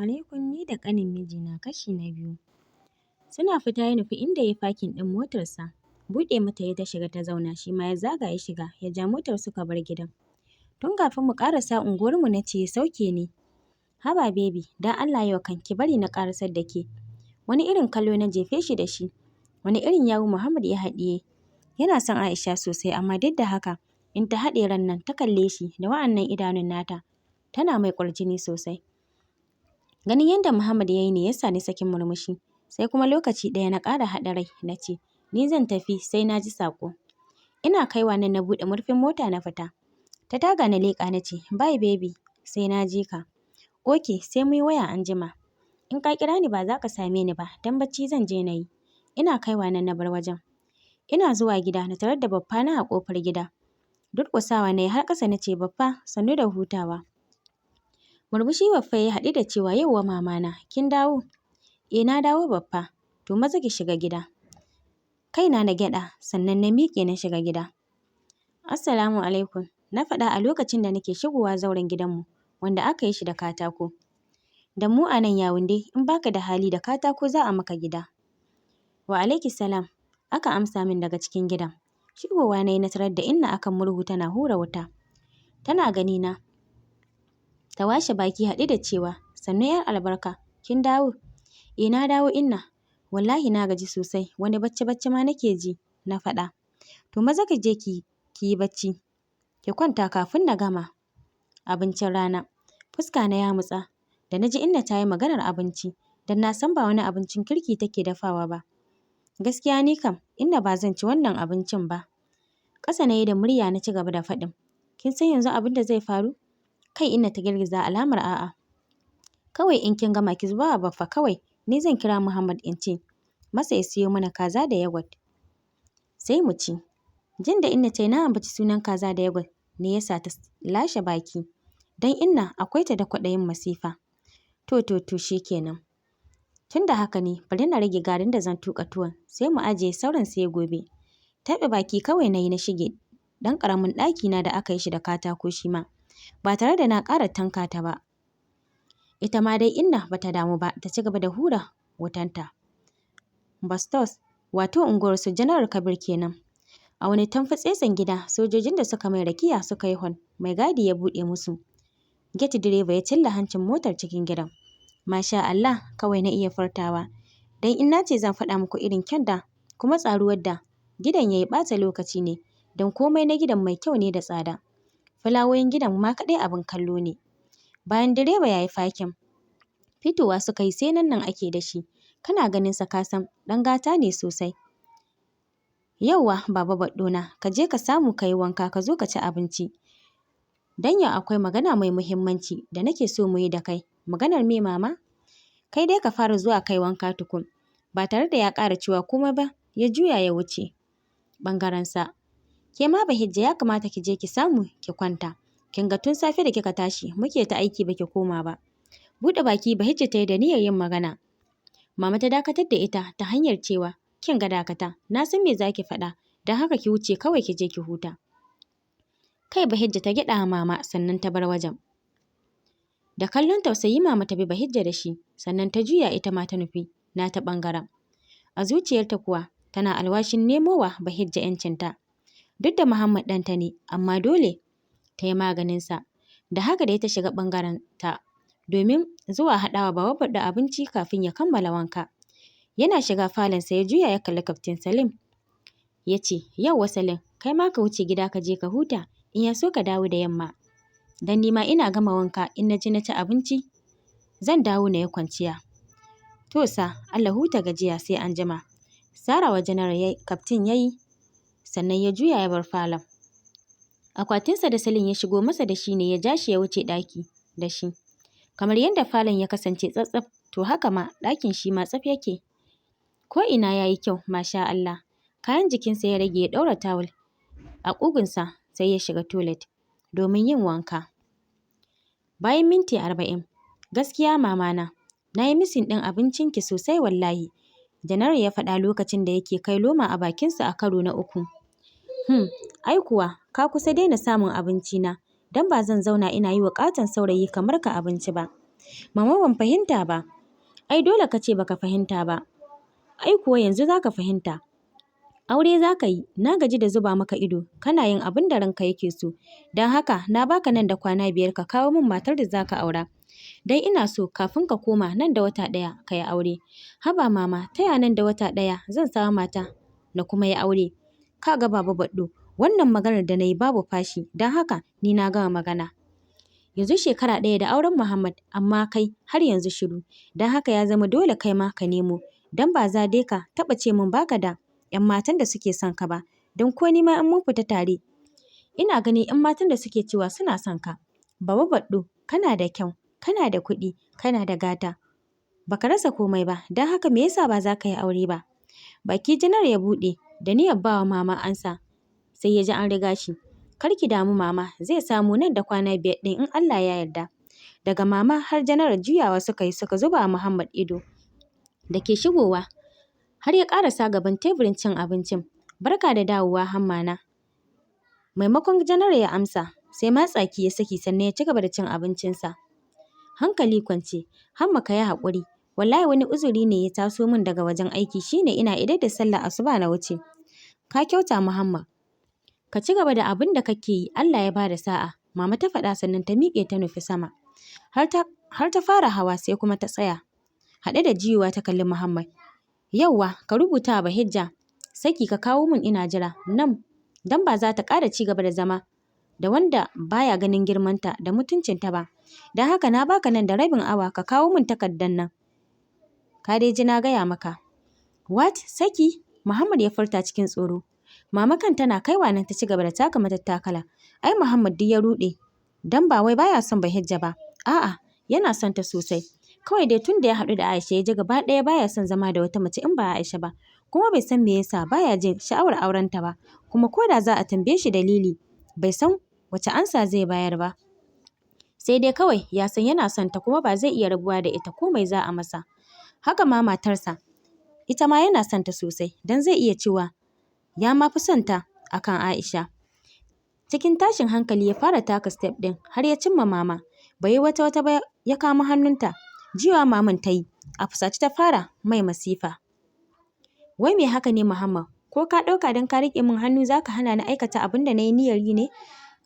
Alaikum, ni da ƙanin mijina kashi na biyu. Suna fita ya nufi inda ya fakin ɗin motarsa. Buɗe mata ya ta shiga ta zauna, shi ma ya zaga ya shiga ya ja motar suka bar gidan. Tun kafin mu ƙarasa unguwarmu na ce ya sauke ni. Haba baby, don Allah yau kan ki bari na ƙarasar da ke. Wani irin kallo na jefe shi da shi. Wani irin yawu Muhammad ya haɗiye. Yana son Aisha sosai, amma duk da haka in ta haɗe ran nan ta kalle shi da wa'annan idanun nata, tana mai ƙwarjini sosai. Ganin yadda Muhammad ya yi ne ya sa ni sakin murmushi. Sai kuma lokaci ɗaya na ƙara haɗa rai na ce, ni zan tafi sai na ji saƙo. Ina kaiwa nan na buɗe murfin mota na fita. Ta taga na leƙa na ce, bye baby, sai na ji ka. Ok, sai muyi waya anjima. In ka kira ni ba za ka same ni ba, don bacci zan je na yi. Ina kaiwa nan na bar wajen. Ina zuwa gida na tarar da baffana a ƙofar gida. Durƙusawa na yi har ƙasa na ce, baffa, sannu da hutawa. Murmushi baffa ya haɗu da cewa, yauwa mamana, kin dawo? Eh, na dawo baffa. To maza ki shiga gida. Kaina na gyaɗa sannan na miƙe na shiga gida. Assalamu alaikum. Na faɗa a lokacin da nake shigowa zauren gidanmu wanda aka yi shi da katako. Da mu a nan Yawunde in baka da hali da katako za a maka gida. Wa alaiki salam. Aka amsa min daga cikin gidan. Shigowa na yi na tarar da Inna akan murhu tana hura wuta. Tana gani na ta washe baki haɗe da cewa, sannu 'yar albarka, kin dawo? Eh, na dawo Inna. Wallahi na gaji sosai, wani bacci bacci ma nake ji, na faɗa. To maza ki je ki yi bacci, ki kwanta kafin na gama abincin rana. Fuska na ya mutsa da na ji Inna ta yi maganar abinci, don na san ba wani abincin kirki take dafawa ba. Gaskiya ni kam Inna ba zan ci wannan abincin ba. Ƙasa na yi da murya na ci gaba da faɗin, kin san yanzu abin da zai faru? Kai Inna ta girgiza alamar a'a. Kawai in kin gama ki zuba wa baffa kawai, ni zan kira Muhammad in ce masa ya siyo mana kaza da yogurt. Sai mu ci. Jin da Inna ta yi na ambaci sunan kaza da yogurt ne ya sa ta lashe baki. Don Inna akwai ta da kwaɗayin masifa. To to to shi kenan. Tun da haka ne bari na rage garin da zan tuƙa tuwon sai mu ajiye sauran sai gobe. Taɓe baki kawai na yi na shige ɗan ƙaramin ɗakina da aka yi shi da katako shi ma, ba tare da na ƙara tanka ta ba. Ita ma dai Inna ba ta damu ba, ta ci gaba da hura wutanta. Bastos, wato unguwar su Janar Kabir kenan. A wani tamfatsetsen gida sojojin da suka mai rakiya suka yi hon, mai gadi ya buɗe musu. Gate direba ya cilla hancin motar cikin gidan. Masha Allah kawai na iya furtawa. Don in na ce zan faɗa muku irin kyan da kuma tsaruwar da gidan ya yi, ɓata lokaci ne, don komai na gidan mai kyau ne da tsada. Fulawoyin gidan ma kaɗai abin kallo ne. Bayan direba ya yi fakin, fitowa suka yi sai nan ake da shi. Kana ganin sa ka san ɗan gata ne sosai. Yauwa baba Baɗɗona, ka je ka samu ka yi wanka ka zo ka ci abinci. Don yau akwai magana mai muhimmanci da nake so mu yi da kai. Maganar me mama? Kai dai ka fara zuwa kai wanka tukun. Ba tare da ya ƙara cewa komai ba, ya juya ya wuce ɓangarensa. Ke ma Bahijja ya kamata ki je ki samu ki kwanta. Kin ga tun safe da kika tashi muke ta aiki baki koma ba. Buɗe baki Bahijja ta yi da niyyar yin magana. Mama ta dakatar da ita ta hanyar cewa, kin ga dakata, na san me za ki faɗa, don haka ki wuce kawai ki je ki huta. Kai Bahijja ta gyaɗa mama sannan ta bar wajen. Da kallon tausayi mama ta bi Bahijja da shi, sannan ta juya ita ma ta nufi nata ɓangaren. A zuciyarta kuwa tana alwashin nemo wa Bahijja ‘yancinta. Duk da Muhammad ɗanta ne, amma dole ta yi maganinsa. Da haka dai ta shiga ɓangaren ta domin zuwa haɗawa Baba Baɗdo abinci kafin ya kammala wanka. Yana shiga falonsa ya juya ya kalli Kaftin Salim. Ya ce, yauwa Salim, kai ma ka wuce gida ka je ka huta, in ya so ka dawo da yamma. Don ni ma ina gama wanka in na je na ci abinci, zan dawo na yi kwanciya. To sa, Allah huta gajiya sai an jima. Sarawa Janar Kaftin ya yi, sannan ya juya ya bar falon. Akwatinsa da Salim ya shigo masa da shi ne ya ja shi ya wuce ɗaki da shi. Kamar yadda falon ya kasance tsaf, to haka ma ɗakin shi ma tsaf yake. Ko'ina ya yi kyau, masha Allah. Kayan jikinsa ya rage ya ɗaura tawul a ƙugunsa sai ya shiga toilet domin yin wanka. Bayan minti 40, gaskiya mamana, na yi missing ɗin abincinki sosai wallahi. Janar ya faɗa lokacin da yake kai loma a bakinsa a karo na uku. Ai kuwa ka kusa daina samun abinci na, don ba zan zauna ina yi wa ƙaton saurayi kamar ka abinci ba. Mama ban fahimta ba. Ai dole ka ce baka fahimta ba. Ai kuwa yanzu za ka fahimta. Aure za ka yi, na gaji da zuba maka ido, kana yin abin da ranka yake so. Don haka na baka nan da kwana 5 ka kawo min matar da za ka aura. Don ina so kafin ka koma nan da wata 1 ka yi aure. Haba mama, ta ya nan da wata 1 zan samu mata na kuma yi aure? Ka ga Baba Baɗdo, wannan maganar da na yi babu fashi, don haka ni na gama magana. Yanzu shekara 1 da auren Muhammad, amma kai har yanzu shiru. Don haka ya zama dole kai ma ka nemo, don ba za dai ka taɓa ce min baka da 'yan matan da suke son ka ba. Don ko ni ma in mun fita tare, ina ganin 'yan matan da suke cewa suna son ka. Baba Baɗdo, kana da kyau, kana da kuɗi, kana da gata. Baka rasa komai ba, don haka me yasa ba za ka yi aure ba? Baki Janar ya buɗe da niyyar bawa mama ansa, sai ya ji an riga shi. Kar ki damu mama, zai samu nan da kwana 5 ɗin in Allah ya yarda. Daga mama har Janar juyawa suka yi suka zuba wa Muhammad ido da ke shigowa har ya ƙarasa gaban teburin cin abincin. Barka da dawowa Hammana. Maimakon Janar ya amsa, sai ma tsaki ya saki sannan ya ci gaba da cin abincinsa. Hankali kwance, Hamma ka yi haƙuri. Wallahi wani uzuri ne ya taso min daga wajen aiki shine ina idar da sallar asuba na wuce. Ka kyauta Muhammad. Ka ci gaba da abin da kake yi, Allah ya bada sa'a. Mama ta faɗa sannan ta miƙe ta nufi sama. Har ta fara hawa sai kuma ta tsaya. Haɗe da juyowa ta kalli Muhammad. Yauwa, ka rubuta wa Bahijja saki ka kawo min ina jira nan dan ba za ta ƙara ci gaba da zama da wanda baya ganin girmanta da mutuncinta ba. Don haka na baka nan da rabin awa ka kawo min takardar nan. Ka dai ji na gaya maka. What? Saki? Muhammad ya furta cikin tsoro. Mama kan tana kaiwa nan ta ci gaba da taka matattakala. Ai Muhammad duk ya ruɗe. Dan ba wai baya son Bahijja ba. A'a, yana son ta sosai. Kawai dai tun da ya haɗu da Aisha ya ji gaba ɗaya baya son zama da wata mace in ba Aisha ba. Kuma bai san me yasa baya jin sha'awar aurenta ba. Kuma ko da za a tambaye shi dalili, bai san wace ansa zai bayar ba. Sai dai kawai ya san yana son ta kuma ba zai iya rabuwa da ita ko mai za a masa. Haka ma matarsa, ita ma yana son ta sosai don zai iya cewa ya ma fi son ta akan Aisha. Cikin tashin hankali ya fara taka step ɗin har ya cimma mama. Bai yi wata wata ba ya kama hannunta. Jiwa maman ta yi, a fusace ta fara mai masifa. Wai me haka ne Muhammad? Ko ka ɗauka don ka riƙe min hannu za ka hana ni aikata abin da na yi niyyar yi ne?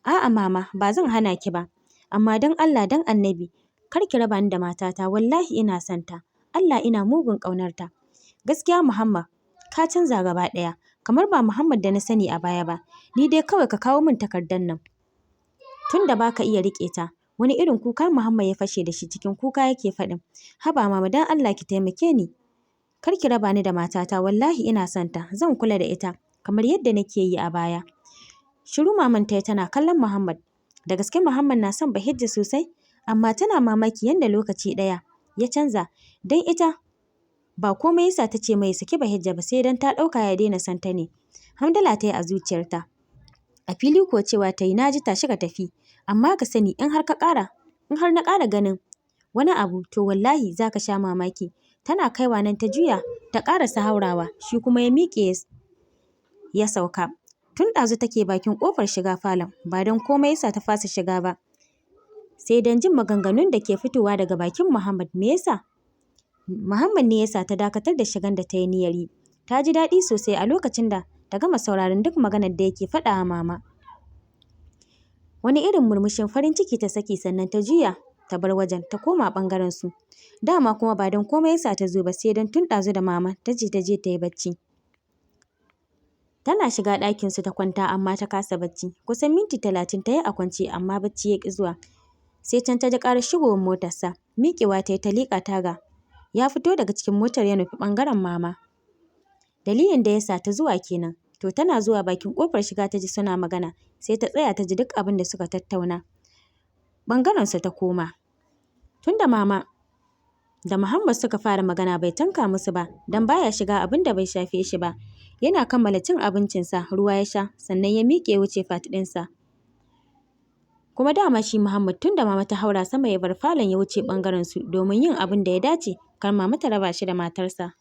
A'a mama, ba zan hana ki ba. Amma don Allah don Annabi, kar ki raba ni da matata, wallahi ina son ta. Allah ina mugun ƙaunarta. Gaskiya Muhammad, ka canza gaba ɗaya. Kamar ba Muhammad da na sani a baya ba. Ni dai kawai ka kawo min takardar nan. Tun da baka iya riƙe ta. Wani irin kuka Muhammad ya fashe da shi cikin kuka yake faɗin. Haba mama don Allah ki taimake ni. Kar ki raba ni da matata, wallahi ina son ta. Zan kula da ita kamar yadda nake yi a baya. Shiru maman ta yi tana kallon Muhammad. Da gaske Muhammad na son Bahijja sosai, amma tana mamaki yadda lokaci ɗaya ya canza. Don ita ba komai yasa ta ce mai saki Bahijja ba sai don ta ɗauka ya daina son ta ne. Hamdala ta yi a zuciyarta. A fili kuwa cewa ta yi na ji tashi ka tafi. Amma ka sani in har na ƙara ganin wani abu to wallahi za ka sha mamaki. Tana kaiwa nan ta juya ta ƙarasa haurawa shi kuma ya miƙe ya sauka. Tun ɗazu take bakin ƙofar shiga falon ba don komai yasa ta fasa shiga ba. Sai don jin maganganun da ke fitowa daga bakin Muhammad me yasa? Muhammad ne yasa ta dakatar da shigan da ta yi niyyar yi. Ta ji daɗi sosai a lokacin da ta gama sauraron duk maganar da yake faɗa wa mama. Wani irin murmushin farin ciki ta saki sannan ta juya ta bar wajen ta koma ɓangaren su. Dama kuma ba don komai yasa ta zo ba sai don tun ɗazu da mama ta ce ta je ta yi bacci. Tana shiga ɗakin su ta kwanta amma ta kasa bacci. Kusan minti 30 ta yi a kwance amma bacci ya ƙi zuwa. Sai can ta ji ƙarar shigowar motarsa. Miƙewa ta yi ta leƙa taga. Ya fito daga cikin motar ya nufi ɓangaren mama. Dalilin da ya sa ta zuwa kenan. To tana zuwa bakin ƙofar shiga ta ji suna magana. Sai ta tsaya ta ji duk abin da suka tattauna. Ɓangaren su ta koma. Tunda mama da Muhammad suka fara magana bai tanka musu ba don baya shiga abin da bai shafe shi ba. Yana kammala cin abincinsa ruwa ya sha sannan ya miƙe wuce fat ɗinsa. Kuma dama shi Muhammad tunda mama ta haura sama ya bar falon ya wuce ɓangaren su domin yin abin da ya dace kar mama ta raba shi da matarsa.